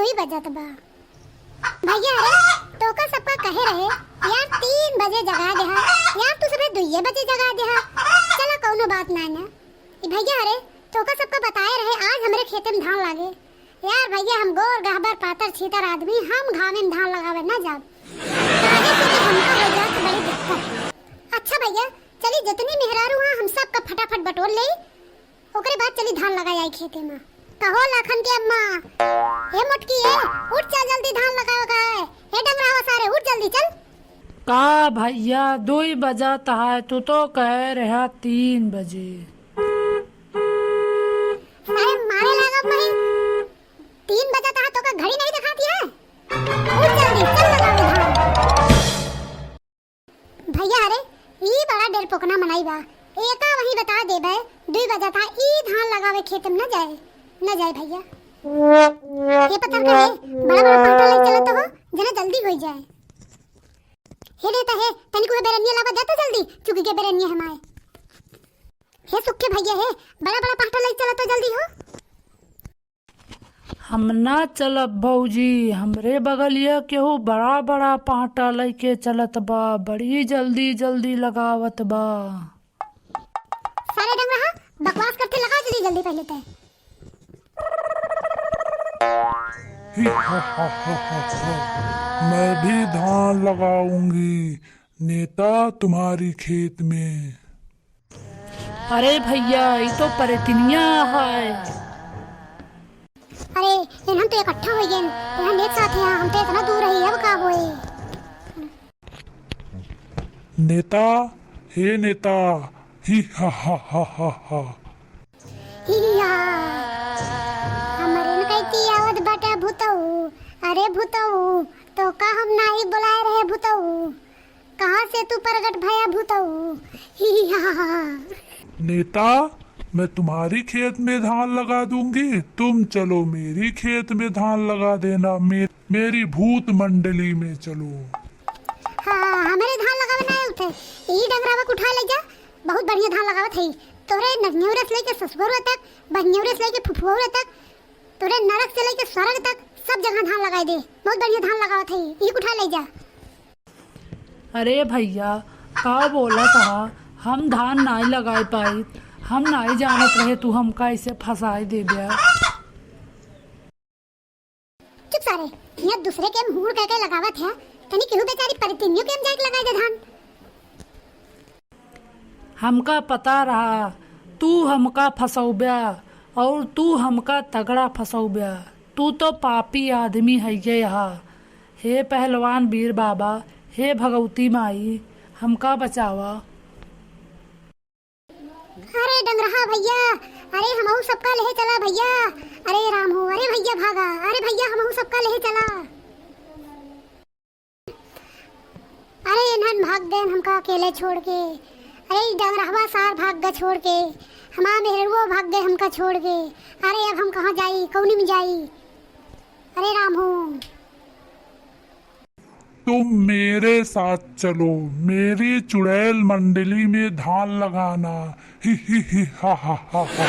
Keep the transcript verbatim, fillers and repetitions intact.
दुई बजत बा। भइया रे, तोका सबका कहे रहे, यार तीन बजे जगा देहा, यार तू सबे दुइये बजे जगा देहा। चला कउनो बात नाहीं ना। ई भइया रे, तोका सबका बताए रहे, आज हमरे खेते में धान लागे। यार भइया, हम गोर गहबर पातर छीतर आदमी, हम घामे में धान लगावे ना जाब। काहे से कि हमका हो जात बड़ी दिक्कत। अच्छा भइया, चली जितनी मेहरारू हैं, हम सबका फटाफट बटोर लेई, ओकरे बाद चली धान लगाए आई खेते में। कहो लाखन के अम्मा, ए मोटकी ए, उठ चल जल्दी धान लगावे का है। ए डंगरावा सारे, उठ जल्दी चल। का भइया, दुई बजत है, तू तो कहे रहा तीन बजे। अरे मारे लागब मही, तीन बजत है, तोका घड़ी नहीं दिखाती है? उठ जल्दी, चल लगावे धान। भइया अरे, ई बड़ा डेरपोकना मनई बा। एका वहीं बता देबे, दुई बजत है, ई धान लगावे खेत में न जाए, न जाए भइया। हे पत्थर का हे, बड़ा बड़ा पाटा लई चलत हो, जना जल्दी होई जाए। हे देता हे, तनिक उहे बेरनिया लावा देता जल्दी, चुकी के बेरनिया हमाए। हे सुखे भइया हे, बड़ा बड़ा पाटा लई चलत हो जल्दी हो। हम ना चलब भौजी, हमरे बगलिया केहू बड़ा बड़ा पाटा लइके चलत बा, बड़ी जल्दी जल्दी लगावत बा। सारे डंगरा, बकवास करते, लगा जल्दी जल्दी पहले तय। ही हा हा हा हा हा। मैं भी धान लगाऊंगी नेता तुम्हारी खेत में। अरे भइया, ई तो परतिनिया है। अरे, इन्हन तो इकट्ठा हो गए, इन्हन एक साथ हैं, हम तो इतना दूर रही, अब का होए? नेता, हे नेता, ही हा हा हा हा हा। हिया, हमरे न कहती आवत बाटे भूतऊ। अरे भूतऊ, तो का हम नाही बुलाए रहे भूतऊ? कहाँ से तू प्रगट भया भूतऊ? हिया। नेता, मैं तुम्हारी खेत में धान लगा दूंगी, तुम चलो मेरी खेत में धान लगा देना, मे-, मेरी भूत मंडली में चलो। हाँ, हमरे धान लगावे ना उठे, ई डंगरावा के उठा ले जा, बहुत बढ़िया धान लगावत है। तोरे ननियौरा से लेके ससुरौरा तक, बहिनौरा से लेके फुफुरौरा तक, तोरे नरक से लेके स्वर्ग तक, सब जगह धान लगाए दे। बहुत बढ़िया धान लगावत है, ई उठा ले जा। अरे भइया, का बोलत हा? हम धान नाई लगाए पाइत, हम नाई जानत रहे तू हमका ऐसे फंसाए देब्या। चुप सारे, यहाँ दूसरे के मुहूर कह के लगावत है, तनी केहू बेचारी परतिनियों के हम जाके लगाए दे धान। हमका पता रहा, तू हमका फंसौब्या और तू हमका तगड़ा फंसौब्या। तू तो पापी आदमी हइये हा। हे पहलवान बीर बाबा, हे भगवती माई, हमका बचावा। अरे डंगरहा भइया, अरे हमहू सबका लेहे चला भइया। अरे राम हो, अरे भइया भागा, अरे भइया हमहू सबका लेहे चला। अरे इन्हन भाग गए हमका अकेले छोड़ के। अरे ई डंगरहवा सार भाग गए छोड़ के। हमार मेहरुओ भाग गए हमका छोड़ के। अरे अब हम कहाँ जाई, कौनी में जाई? अरे राम हो। तुम मेरे साथ चलो, मेरी चुड़ैल मंडली में धान लगाना। ही ही ही हा हा हा हा।